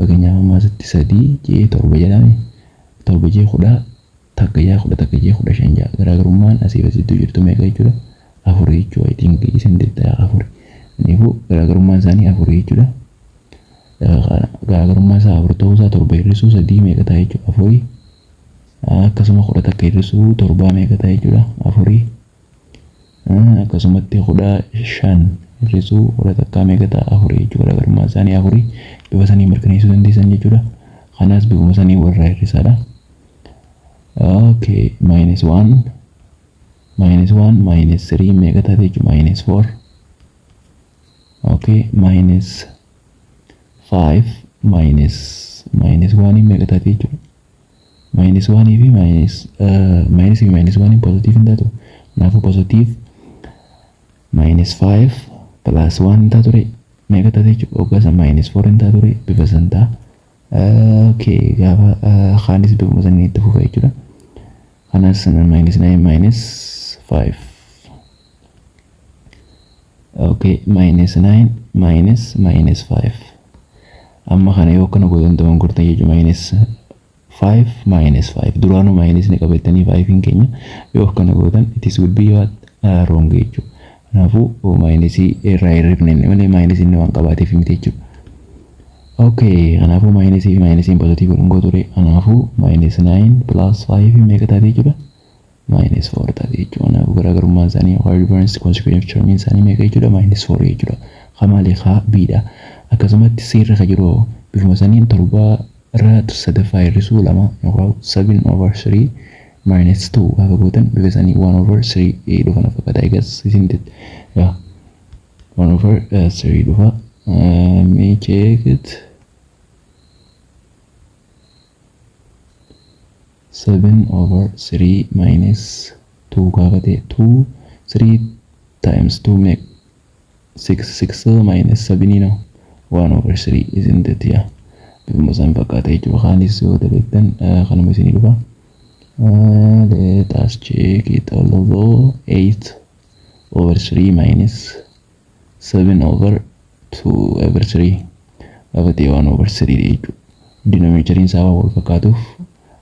Fakkeenyaaf amma asitti 3 jee 7 jedhame, 7 jee 11 jaa, 11 jee 15 jaa. Garaagarummaan asii fi asitti jirtu meeqa jechuudha? 4 jechuudha. I think isin deddaa 4. Kanaafuu garaagarummaan isaanii 4 jechuudha. Garaagarummaa isaa 4 ta'uu isaa 7 hir'isuu 3 meeqa ta'a jechuudha? 4. Akkasuma 11 hir'isuu 7 meeqa ta'a jechuudha? 4. Akkasumatti 15 hir'isuu 11 meeqa ta'a? 4 jechuudha. Garaagarummaan isaanii 4 bifa sanii mirkaneessuu dandeessan jechuudha. Kanaas bifuma sanii warra hir'isaadha. Okay, minus 1 minus 1 minus 3 meeqa taate jechuudha? Minus 4. Okay, minus 5 minus minus 1 meeqa taate jechuudha? Minus 1 fi minus minus fi minus 1 positive hin taatu. Kanaafuu positive minus 5 plus 1 hin taatu ree, meeqa taate jechuudha? Hoggaa san minus 4 hin taatu ree, bifa san ta'a. Okay, gaafa kaanis bifuma sanii itti fufa jechuudha. Kanas minus 9 minus 5. Okay, minus 9 minus minus 5. Amma kana yoo akkana gootan ta'uun gurtan jechuudha. Minus 5 minus 5. Duraanuu minus ni qabattanii 5 hin keenya yoo akkana gootan it is will be what wrong jechuudha. Kanaafuu minus irraa hirrifne malee minus inni waan qabaateef miti jechuudha. Okay, kanaafuu minus fi minus positive godhan gootu ture. Kanaafuu minus 9 plus 5 meeqa taate jechuudha? Minus 4 taate jechuudha. Kanaafuu garaagarummaan isaanii yookaan difference consequence term isaanii meeqa jechuudha? Minus 4 jechuudha. Kamaali kaa B dha. Akkasumatti C irra ka jiru bifuma saniin 7 irra sadaffaa hir'isuu 2 yookaan 7 over 3 minus 2 gaafa gootan bifa sanii 1 over 3 dhufa na fakkaata. Egas isin yaa 1 over 3 dhufa. Let me check it. 7 over 3 minus 2 gaafa ta'e, 2 3 times 2 make 6, 6 minus 7 no 1 over 3, isn't it? Yeah, bifuma isaan fakkaata jechuudha. Kaanis yoo dalagdan kanuma isinii dhufa. Let us check it. Although 8 over 3 minus 7 over 2 over 3 gaafa ta'e 1 over 3 jechuudha. Denominatoriin isaa waan wal fakkaatuuf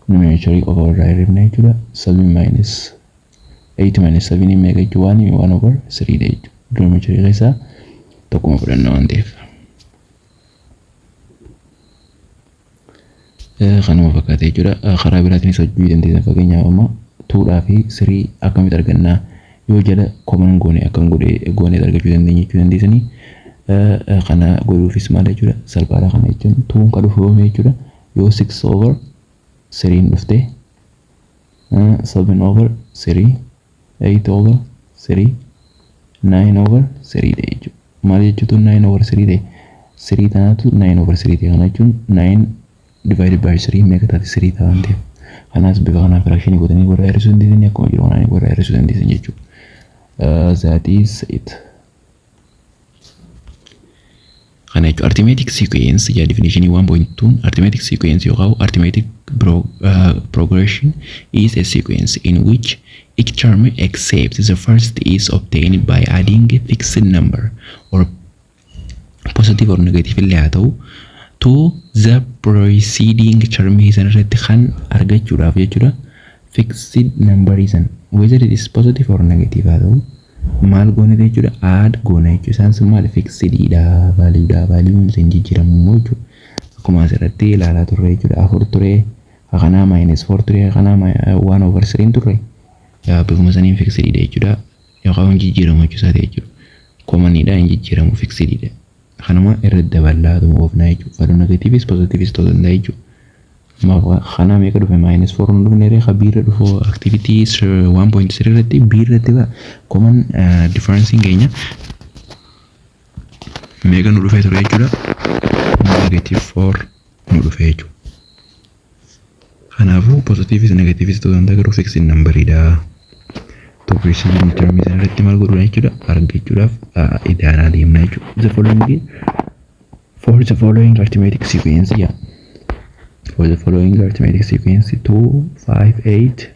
numeratorii qofa irraa hirrifna jechuudha. 7 minus 8 minus 7 meeqa jechuudha? 1 over 3 dha jechuudha. Denominatorii keessaa tokkuma fudhanna waan ta'eef. Kanuma fakkaata jechuudha. Karaa biraatiinis hojjechuu dandeessan. Fakkeenyaaf amma 2dhaa fi 3 akkamitti argannaa, yoo jala common goone akkam godhee goonee argachuu dandeenya jechuu dandeessanii. Kana godhuufis maal jechuudha? Salphaadha. Kana jechuun 2 kan dhufu yoomii jechuudha? Yoo 6 over 3 dhufte, 7 over 3, 8 over 3, 9 over 3 ta'e jechuudha. Maal jechuutu 9 over 3 ta'e? 3 tanaatu 9 over 3 ta'e. Kana jechuun 9 divided by 3 meeqa taate? 3 ta'a waan ta'eef. Kanaas bifa kanaan fraction godhanii warra hir'isuu dandeessan, akkuma jiru kanaan warra hir'isuu dandeessan jechuudha. That is it. Kana jechuun arithmetic sequence yaa definition 1.2, arithmetic sequence yookaan arithmetic progression is a sequence in which each term except the first is obtained by adding a fixed number or positive or negative illee haa ta'u to the preceding term san irratti kan argachuudhaaf jechuudha. Fixed number san, whether it is positive or negative haa ta'u, maal goone jechuudha? Add goona jechuudha. Isaan sun maal? Fixed dha, value dha, value hin jijjiiramu immoo jechuudha. Akkuma asirratti ilaalaa turre jechuudha, 4 ture, kanaa minus 4 ture, kanaa 1 over 3 turre. Bifuma saniin fixed dha jechuudha, yookaan hin jijjiiramu jechuu isaati jechuudha. Common dha, hin jijjiiramu, fixed dha. Kanuma irra dabalaatuma oofnaa jechuudha. Value negativeis positiveis ta'uu danda'a jechuudha. Kana meeqa dhufe? Minus 4 nu dhufne ree. B irra dhufu activity 1.3 irratti B irratti common difference keenya meeqa nu dhufee ture jechuudha? Negative 4 nu dhufe jechuudha. Kanaafuu positiveis negativeis ta'uu danda'a, garuu fixed numberiidha. To preceding term sana irratti maal godhuudha jechuudha? Argachuudhaaf idaanaa deemna jechuudha. The following, for the following arithmetic sequence, yeah. For the following arithmetic sequence 2, 5, 8,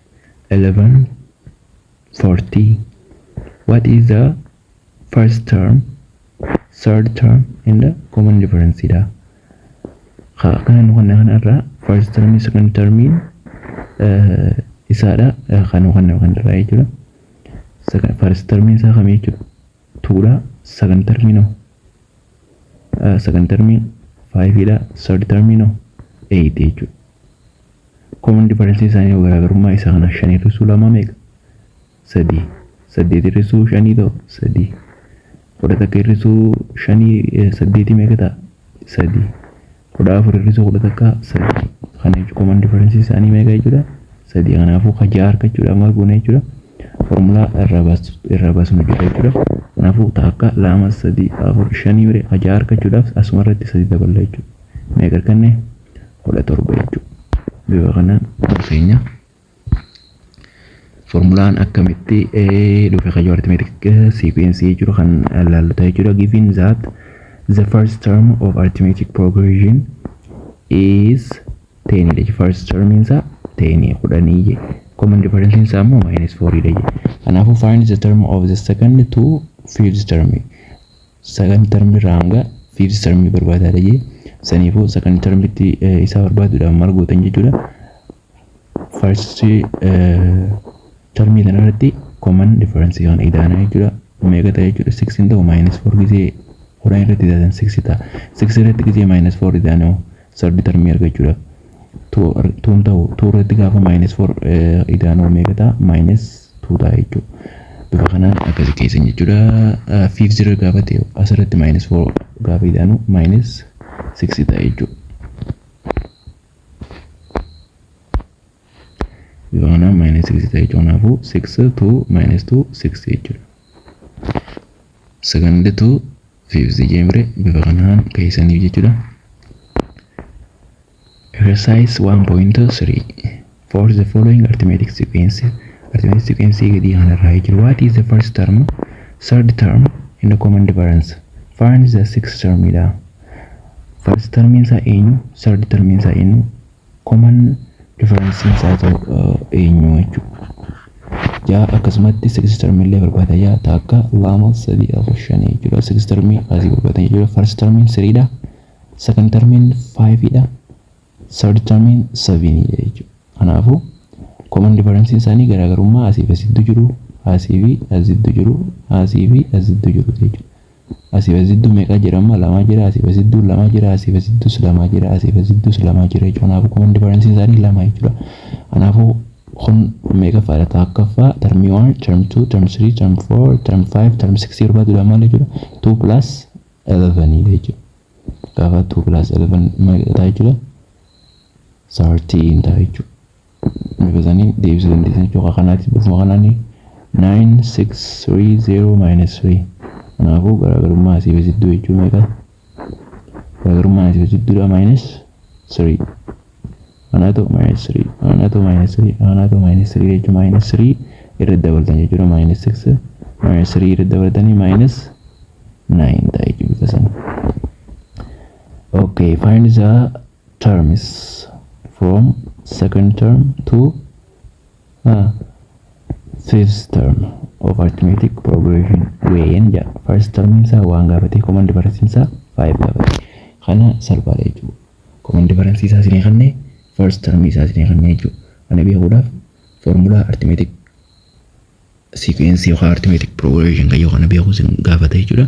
11, 40, what is the first term, third term and the common difference dha. Kana nu kanna kanarraa first term, second term isaadha kan nu kanna kanarraa jechuudha. First term isaa kamii jechuudha? Twodha. Second term no. Second term five dha. Third term no eight jechuudha. Common difference isaanii garaagarummaa isaa kana shan hir'isuu lama meeqa? Sadii. Saddeet hir'isuu shanii ta'u sadii. 11 hir'isuu shanii saddeetii meeqa ta'a? Sadii. 14 hir'isuu 11 sadii. Kana jechuun common difference isaanii meeqa jechuudha? Sadii. Kanaafuu ka ja'a argachuudhaaf maal goona jechuudha? Formulaa irraa baasnu jira jechuudha. Kanaafuu takka, lama, sadii, afur, shanii bire ka ja'a argachuudhaaf asuma irratti sadii daballa jechuudha. Meeqa arganne? 17 jechuudha. Bifa kanaan keenya formulaan akkamitti dhufe kayyoo arithmetic sequence jechuudha kan laalluta jechuudha. Given that the first term of arithmetic progression is 10 dha. First term isaa 10, 10. Common difference isaa immoo minus 4 dha. Kanaafuu find the term of the second to fifth term. Second term irraa hanga fifth term barbaadaa dha. Saniifuu second termitti isaa barbaaduudhaaf maal gootan jechuudha? First termii kana irratti common difference kan idaana jechuudha. Meeqa ta'e jechuudha? 6 hin ta'u, minus 4 gisee 10 irratti idaatan 6 ta'a. 6 irratti gisee minus 4 idaane third termii argachuudhaaf 2 ta'u, 2 irratti gaafa minus 4 idaanoo meeqa ta'a? Minus 2 ta'a jechuudha. Bifa kanaan akkasi keessan jechuudha. Fifth irra gaafa ta'e asirratti minus 4 gaafa idaanu minus 6 ta'a jechuudha. Bifa kanaan minus 6 ta'e jechuudha. Kanaafuu 6 2 minus 2 6 jechuudha. Second to fifth jeemre bifa kanaan keessaniif jechuudha. Exercise 1.3. For the following arithmetic sequence, arithmetic sequence gadii kanarraa jechuudha. What is the first term, third term in the common difference? Find the sixth term dha. First term isaa eenyu? Third term isaa eenyu? Common difference isaa ta'u eenyu jechuudha. Ja'a akkasumatti sixth term illee barbaada. Ja'a, takka, lama, sadii, afur, shanii jechuudha. Sixth term asii barbaadan jechuudha. First term three dha. Second term five dha. Third term seven dha jechuudha. Kanaafuu common difference isaanii garaagarummaa asii fi asittu jiru, asii fi asittu jiru, asii fi asittu jiru jechuudha. Asii fi asittu meeqa jira amma? Lama jira, asii fi asittu lama jira, asii fi asittus lama jira, asii fi asittus lama jira jechuudha. Kanaafuu common difference isaanii lama jechuudha. Kanaafuu kun meeqa faadha? Takkaffaa termii 1, term 2, term 3, term 4, term 5, term 6 barbaadu maal jechuudha? 2 plus 11 jechuudha. Gaafa 2 plus 11 meeqa ta'a jechuudha? 13 ta'a jechuudha. Bifa saniin deebisuu dandeessan jechuudha. Kanaatti bifuma kanaan 9 6 3 0 minus 3. Kanaafuu garaagarummaa asii fi asittuu jechuun meeqa? Garaagarummaan asii fi asittuudha minus 3. Kanaatu minus 3. Kanaatu minus 3. Kanaatu minus 3 jechuun minus 3 irratti dabaltan jechuudha. Minus 6 minus 3 irratti dabaltanii minus 9 ta'a jechuudha bifa sana. Okay, find the terms from second term to fifth term of arithmetic progression when jedha. First term isaa waan gaafate, common difference isaa 5 gaafate. Kana salphaadha jechuudha. Common difference isaa isinii kennee, first term isaa isinii kennee jechuudha. Kana beekuudhaaf formula arithmetic sequence yookaan arithmetic progression kan kana beekuu isin gaafata jechuudha.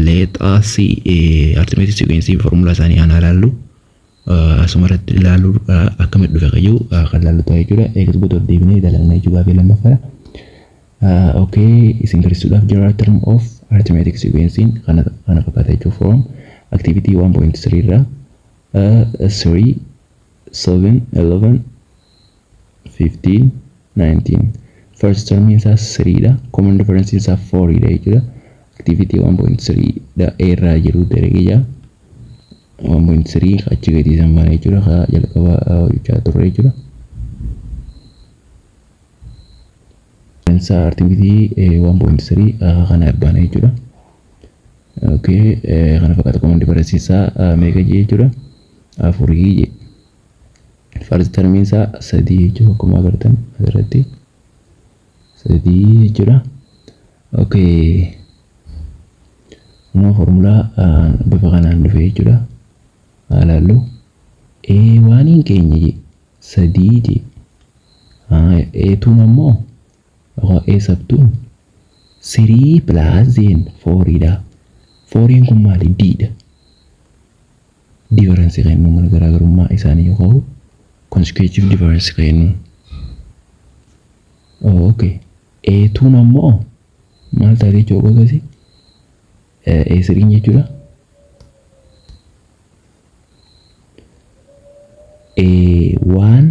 Let us see arithmetic sequence formula isaanii kana ilaallu. Asuma irratti ilaallu akkamitti dhufe kayyuu kan ilaallu ta'a jechuudha. Eegas booda deebinee dalagna jechuudha gaafii lammaffaadha. Okay, isin garsiisuudhaaf general term of arithmetic sequence kana fakkaata jechuudha. From activity 1.3 irraa 3, 7, 11, 15, 19. First term isaa 3 dha. Common difference isaa 4 dha jechuudha. Activity 1.3 dha irraa jiru derege jaa. 1.3 achi gadi san baana jechuudha. Ka jalqaba hojjechaa turre jechuudha. Isaa activity 1.3 kana baana jechuudha. Okay, kana fakkaata. Common difference isaa meeqa jee jechuudha? Afurii jee. First term isaa sadii jechuudha, akkuma agartan asirratti sadii jechuudha. Okay. Kunoo formulaa bifa kanaan dhufe jechuudha. Haa ilaallu. A2 ammoo yookaan A sub 2 3 plus then 4 dha. 4 kun maali? D dha. Difference kennu mana garaagarummaa isaanii yookaan consecutive difference kennu. Oh, okay. A2 ammoo maal taate jechuudha akkasii? A3 jechuudha. A1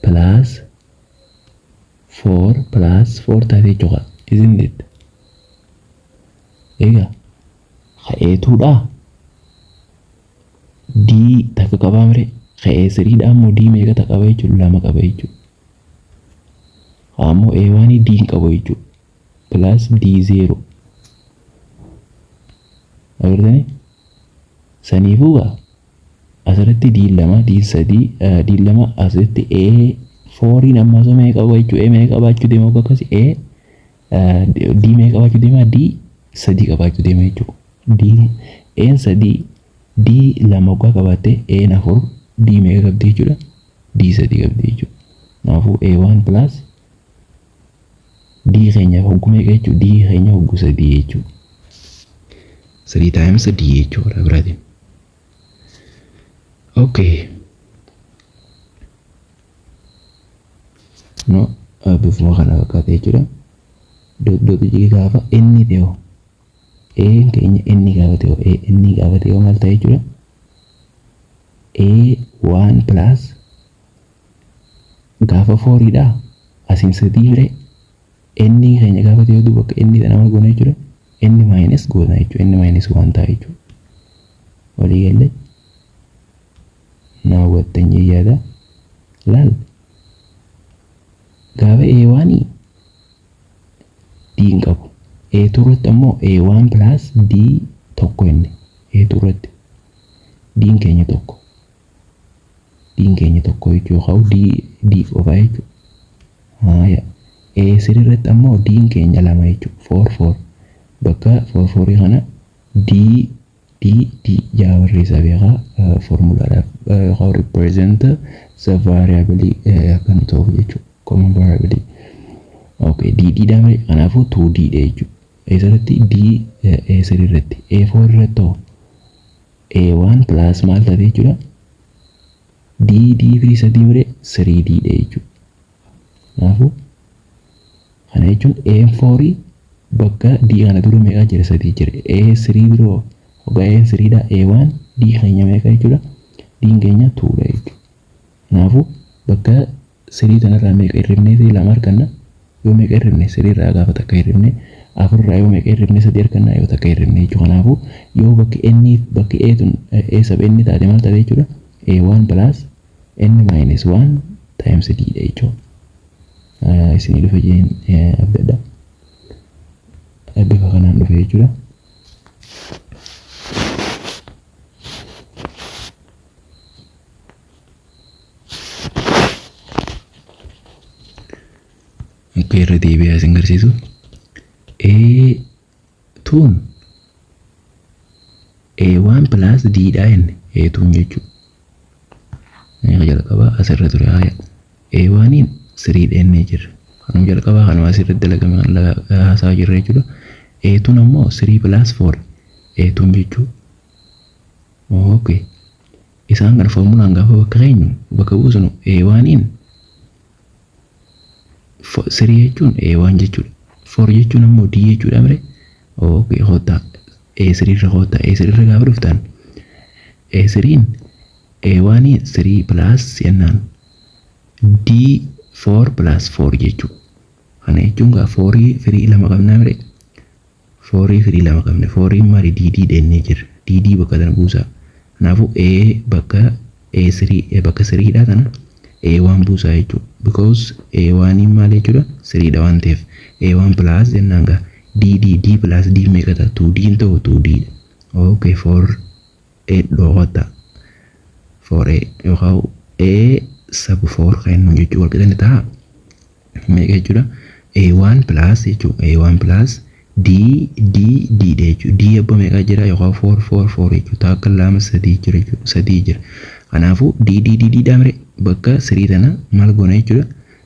plus 4 plus 4 taate jechuudha. Isn't it? Egaa ka A2 dha. D takka qabaa mire, ka A3 dha ammoo D meeqa takka qaba jechuudha? Lama qaba jechuudha. Ammoo A1 D hin qabu jechuudha. Plus D0. Agartanii? Saniifuu gaa asirratti D lama, D sadii, D lama, asirratti A4 amma osoo meeqa qaba jechuudha? A meeqa qabaachuu deema akkasii? A D meeqa qabaachuu deema? D sadii qabaachuu deema jechuudha. D A sadii, D lama waggaa qabaatte, A afur, D meeqa qabdi jechuudha? D sadii qabdi jechuudha. Kanaafuu A1 plus D keenya hogguu meeqa jechuudha? D keenya hogguu sadii jechuudha. 3 times D jechuudha biraatiin. Okay. No, bifuma kana fakkaata jechuudha. Dot dot gaafa inni ta'u, A keenya inni gaafa ta'u, A inni gaafa ta'u maal ta'a jechuudha? A1 plus gaafa 4 dha. Asiin sadii mire, inni keenya gaafa ta'u duuba akka inni tana maal goona jechuudha? N minus goona jechuudha. N minus 1 ta'a jechuudha. Walii galee na hubattan yaada. Laal, gaafa A1 D hin qabu. A2 irratti ammoo A1 plus D tokko inni A2 irratti D keenya tokko. D keenya tokko jechuu yookaan D D qofa jechuudha. Haaya. A3 irratti ammoo D keenya lama jechuudha. 4 4 bakka 4 4 kana D D D yaa barreessaa beekaa formulaadhaaf yookaan represent the variable akka nu ta'uuf jechuudha. Common variable. Okay, D D dha malee, kanaafuu 2D dha jechuudha. Eessarratti? D A3 irratti. A4 irratti hoo A1 plus maal taate jechuudha? D D firii sadii malee 3D dha jechuudha. Kanaafuu kana jechuun A4 bakka D kana dura meeqa jira? Sadii jira. A3 biroo hoggaa A3 dha, A1 D keenya meeqa jechuudha? D keenya 2 dha jechuudha. Kanaafuu bakka 3 tanarraa meeqa hirribnee lama arganna? Yoo meeqa hirribne? 3 irraa gaafa takka hirribne, afur irraa yoo meeqa hirribne sadii arganna, yoo takka hirribne jechuudha. Kanaafuu yoo bakki n bakki A tun A sub n taate maal taate jechuudha? A1 plus n minus 1 times D dha jechuudha. Isinii dhufe jeen abdadha. Bifa kanaan dhufe jechuudha. Akka irra deebi'aa isin agarsiisu. A tuun A1 plus D dha inni A tuun jechuudha. Inni jalqabaa asirra ture haaya. A1 3 dha inni jira. Kanuma jalqabaa kanuma asirratti dalagame kan haasaa jirra jechuudha. A tuun ammoo 3 plus 4 A tuun jechuudha. Okay. Isaan kana formulaan gaafa bakka keenyu bakka buusnu, A1 3 jechuun A1 jechuudha. 4 jechuun ammoo D jechuudha mire. Okay, kottaa A3 irra kottaa. A3 irra gaafa dhuftan, A3 A1 3 plus jennaan D 4 plus 4 jechuudha. Kana jechuun gaa 4 firii lama qabnaa mire. 4 firii lama qabne, 4 maali? D D dhennee jirra. D D bakka tana buusaa. Kanaafuu A bakka A3 bakka 3 dha tana A1 buusaa jechuudha. Because A1 maal jechuudha? 3 dha waan ta'eef A1 plus jennaan gaa D D D plus D meeqa ta'a? 2D hin ta'u? 2D dha. Okay, 4 A dhoowwata. 4A yookaan A sub 4 kan inni jechuu wal qixa ta'a. Meeqa jechuudha? A1 plus jechuudha. A1 plus D D D dha jechuudha. D abba meeqa jira yookaan 4 4 4 jechuudha. Takka, lama, sadii jira jechuudha. Sadii jira. Kanaafuu D D D D dha mire. Bakka 3 tana maal goona jechuudha?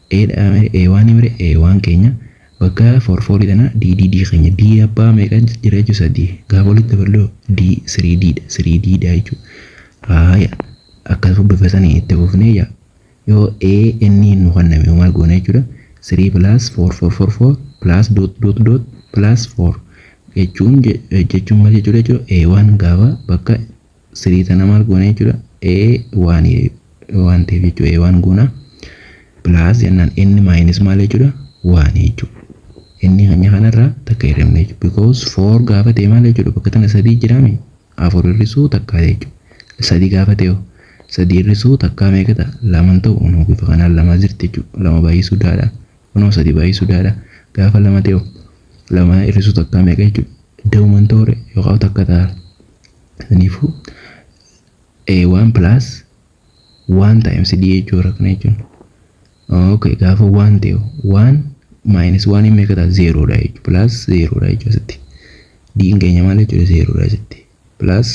A1 mire A1 keenya bakka 4 4 tana D D D keenya, D abbaa meeqa jira jechuudha? Sadii. Gaafa walitti daballu D 3D dha, 3D dha jechuudha. Haaya, akkasuma bifa sanii itti fufnee yaa yoo A N nu kenname maal goona jechuudha? 3 plus 4 4 4 4 plus dot dot dot plus 4 jechuun maal jechuudha? A1 gaafa bakka 3 tana maal goona jechuudha? A1 waan ta'eef jechuudha, A1 goona, plus jennaan n minus maal jechuudha? 1 jechuudha. Inni keenya kanarraa takka hir'ifne jechuudha. Because 4 gaafa ta'e maal jechuudha? Bakka tana sadii jiraame, afur hir'isuu takka jechuudha. Sadii gaafa ta'e sadii hir'isuu takka meeqa ta'a? Lama ta'u. Kunoo bifa kanaan lama jirti jechuudha. Lama baay'isuu daadha. Kunoo sadii baay'isuu daadha. Gaafa lama ta'e lama hir'isuu takka meeqa jechuudha? Da'uman toore yookaan takka ta'a. Kanaafuu A1 plus 1 times D jechuudha kana jechuun. Okay, gaafa 1 ta'e 1 minus 1 meeqa ta'a? 0 dha jechuudha. Plus 0 dha jechuudha asitti. D keenya maal jechuudha? 0 dha asitti. Plus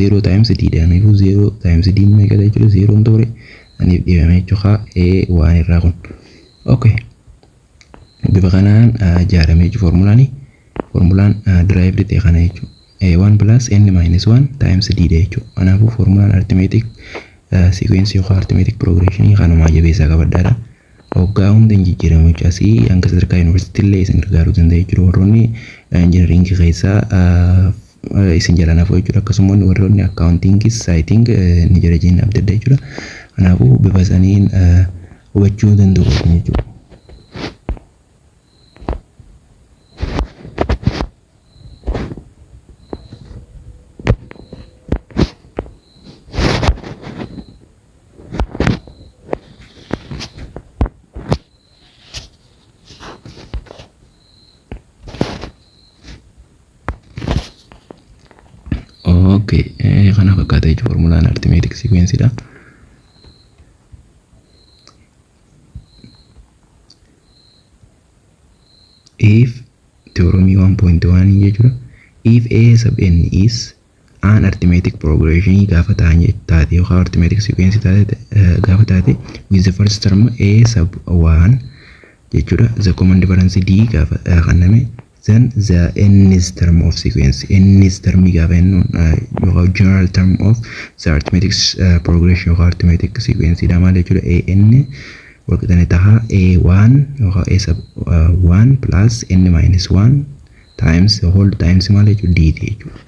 0 times D dha. Kanaafuu 0 times D meeqa ta'a jechuudha? 0 hin toore. Aniif dhibame jechuudha. A1 irraa kun. Okay. Bifa kanaan ijaaramee jechuudha formulaani. Formulaan derived ta'e kana jechuudha. A1 plus n minus 1 times D dha jechuudha. Kanaafuu formulaan arithmetic sequence yookaan arithmetic progression kanumaa jabeessaa qabadhaadha. Hoggaa hunda hin jijjiiramu jechuudha. Asii hanga sadarkaa yuunivarsiitii illee isin gargaaruu danda'a jechuudha. Warroonni engineering keessaa isin jalaan hafu jechuudha. Akkasuma warroonni accountingis saayiting ni jira jennee abdadda jechuudha. Kanaafuu bifa saniin hubachuu danda'u jechuudha. Okay, kana fakkaata jechuudha formulaan arithmetic sequence dha. If theorem 1.1 jechuudha. If A sub n is an arithmetic progression gaafa ta'an taate yookaan arithmetic sequence taate gaafa taate with the first term A sub 1 jechuudha. The common difference D gaafa kenname, then the nth term of sequence, nth term gaafa jennu yookaan general term of the arithmetic progression yookaan arithmetic sequence dha maal jechuudha? A n walqixanii taha A1 yookaan A sub 1 plus n minus 1 times the whole times maal jechuudha? D jechuudha.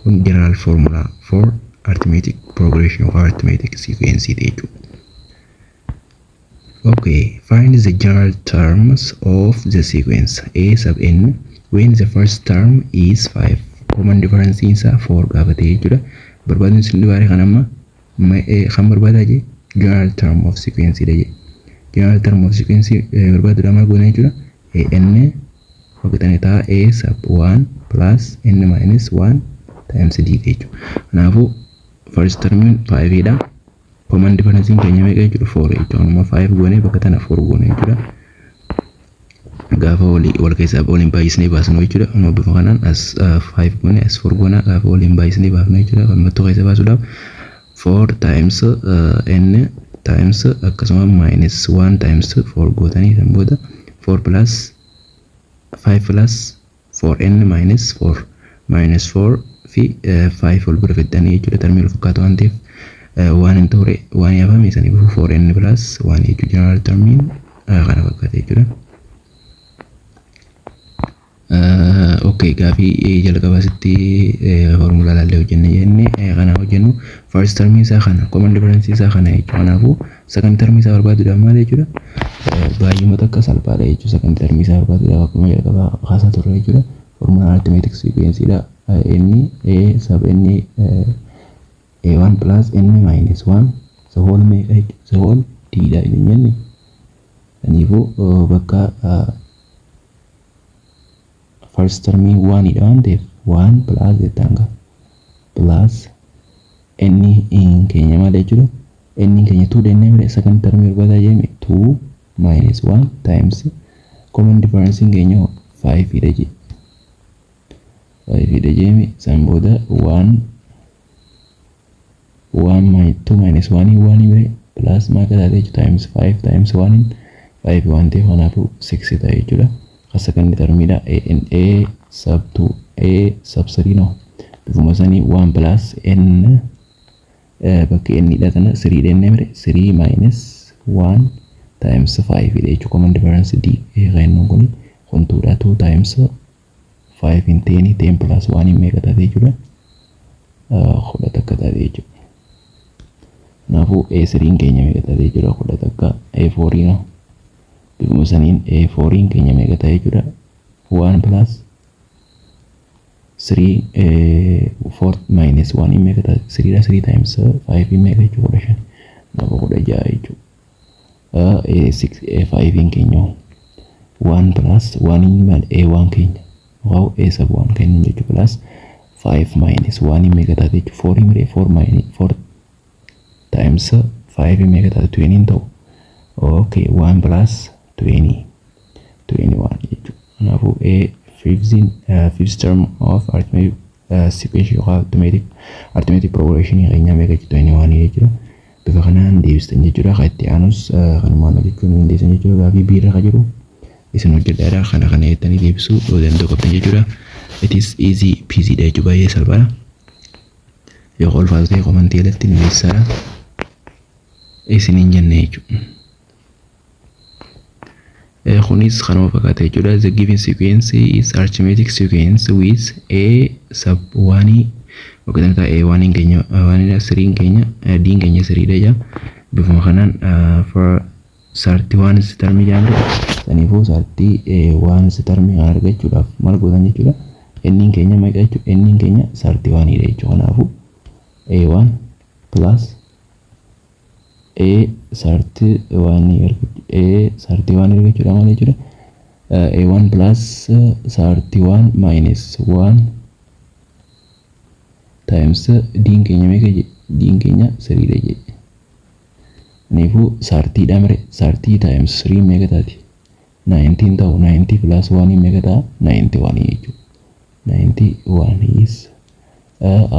Kun general formula for arithmetic progression yookaan arithmetic sequence jechuudha. Okay, find the general terms of the sequence A sub n when the first term is 5. Common difference isaa 4 gaafa ta'e jechuudha. Barbaadni isin dhibaare kan amma kan barbaadaa jee general term of sequence dha jee. General term of sequence barbaaduudha maal goona jechuudha? A n walqixanii ta'a A sub 1 plus n minus 1 times d jechuudha. Kanaafuu first term 5 dha. Common difference keenya meeqa jechuudha? 4 jechuudha. Amma 5 goonee bakka tana 4 goone jechuudha. Gaafa walii wal keessaa waliin baay'isnee baasnu jechuudha. Amma bifa kanaan as 5 goone, as 4 goona, gaafa waliin baay'isnee baafnu jechuudha. Mallattoo keessa baasuudhaaf 4 times n times akkasuma minus 1 times 4 gootanii, san booda 4 plus 5 plus 4n minus 4 minus 4 fi 5 wal bira fiddanii jechuudha. Termii wal fakkaatu waan ta'eef waan hin turre waan yaafame saniif 4n plus 1 jechuudha. General termiin kana fakkaata jechuudha. Okay, gaafii jalqabaa sitti formulaa laallee hojjenne jenne kana hojjennu. First term isaa kana, common difference isaa kana jechuudha. Kanaafuu second term isaa barbaaduudhaaf maal jechuudha? Baay'uma takka salphaadha jechuudha. Second term isaa barbaaduudhaaf akkuma jalqabaa kaasaa turre jechuudha. Formulaa arithmetic sequence dha. Inni A sub n A1 plus n minus 1 the whole meeqa jechuudha? The whole d dha inni jenne. Kanaafuu bakka first termii 1 dha waan ta'eef 1 plus jettaan gaa plus n keenya maal jechuudha? N keenya 2 jennee bire, second termii barbaadaa jenne 2 minus 1 times common difference keenya 5 dha jee, 5 dha jeemi. San booda 1 1 minus 2 minus 1 1 bire. Plus meeqa taate jechuudha? Times 5 times 1, 5 waan ta'eef, kanaafuu 6 ta'e jechuudha. Kan second termiidha. A n A sub 2, A sub 3 no bifuma sanii 1 plus n, bakki n dha tana 3 dha mire, 3 minus 1 times 5 dha jechuudha. Common difference d kennuun kun kun 2 dha. 2 times 5 in 10, 10 plus 1 in meeqa taate jechuudha? 11 taate jechuudha. Kanaafuu A3 keenya meeqa taate jechuudha? 11. A4 no bifuma saniin A4 keenya meeqa taate jechuudha? 1 plus 3, 4 minus 1 in meeqa taate? 3 dha. 3 times 5 in meeqa jechuudha? 15. Kanaafuu 16 jechuudha. A6, A5 keenya 1 plus 1 in maal? A1 keenya wow, A sub 1 kennu jechuudha, plus 5 minus 1 in meeqa taate jechuudha? 4 miree. 4 minus 4 times 5 in meeqa taate? 20 ta'u. Okay, 1 plus 20, 21 jechuudha. Kanaafuu A fifth term of arithmetic sequence yookaan arithmetic progression keenya meeqa jechuudha? 21 jechuudha. Bifa kanaan deebistan jechuudha. Kan itti aanus kanumaan hojjechuu ni dandeessan jechuudha. Gaafii B irra kan jiru isin hojjedhaadha. Kana kana jettanii deebisuu danda'u qabdan jechuudha. It is easy peasy dha jechuudha, baay'ee salphaadha. Yoo ulfaatu ta'e commentii jalatti nu beeksisaadha. Isiniin jenne jechuudha. Kunis kanuma fakkaata jechuudha. The given sequence is arithmetic sequence with A sub 1 walqixa A 1 keenya 1 3 keenya, D keenya 3 dha jaa. Bifuma kanaan for 31 termii jaamre saniifuu 31 termii kan argachuudhaaf maal gootan jechuudha? N keenya meeqa jechuudha? N keenya 31 dha jechuudha. Kanaafuu A1 plus A 31, A 31 argachuudha maal jechuudha? A1 plus 31 minus 1 times D keenya meeqa jedhe? D keenya 3 dha jedhe. Kanaafuu 30 dha mire, 30 times 3 meeqa taati? 19 ta'u. 90 plus 1 meeqa ta'a? 91 jechuudha. 91 is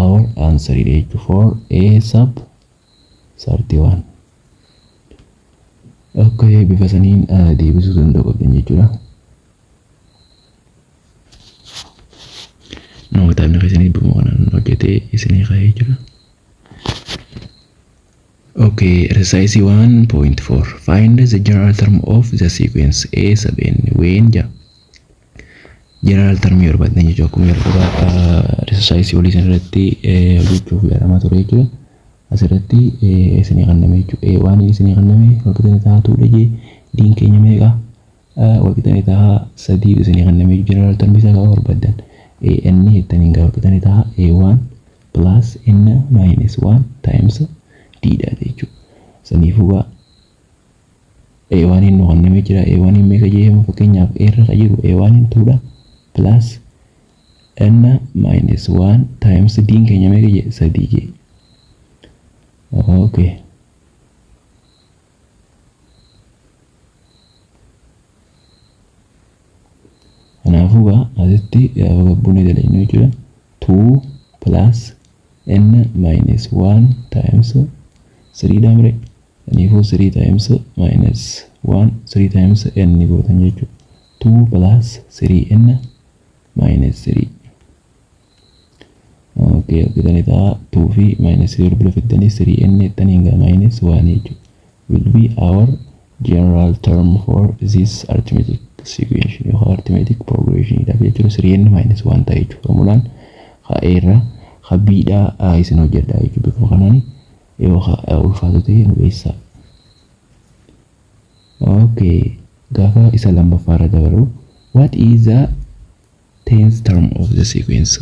our answer jechuudha for A sub 31. Okay, bifa saniin deebisuu danda'u qabdan jechuudha. Nama kitaabni keessanii bifuma kanaan hojjetee isinii kaa'ee jechuudha. Okay, exercise 1.4. Find the general term of the sequence A sub n when ja. General term yoo barbaaddan jechuudha, akkuma jalqaba exercise olii isin irratti hojjechuuf yaalamaa ture jechuudha. Asirratti isinii kenname jechuudha. A waan isinii kenname walqixa ta'a 2 dha jee. D'n keenya meeqa? Walqixa ta'a 3 isinii kenname. General term isaa gaafa barbaaddan, A n jettaniin gaafa walqixa ta'a A1 plus n minus 1 times d dha jechuudha. Saniifuu gaa A1 nu kennamee jira. A1 meeqa jee? Fakkeenyaaf A irra kan jiru A1 2 dha, plus n minus 1 times d keenya meeqa jee? 3 jee. Okay. Kanaafuu gaa asitti gaafa gabbuun dalagnu jechuudha. 2 plus n minus 1 times 3 dha mire. Kanaafuu 3 times minus 1, 3 times n gootan jechuudha. 2 plus 3n minus 3. Okay, argitanii ta'a, 2 fi minus 3 wal bira fiddanii 3n jettanii hanga minus 1 jechuudha. Will be our general term for this arithmetic sequence yookaan arithmetic progression dha jechuudha. 3n minus 1 ta'a jechuudha. Formulaan haa A irraa haa B dha isin hojjedha jechuudha. Bifuma kanaan yoo ulfaatu ta'e nu beeksisaa. Okay, gaafa isa lammaffaa irra dabalu, what is the 10th term of the sequence?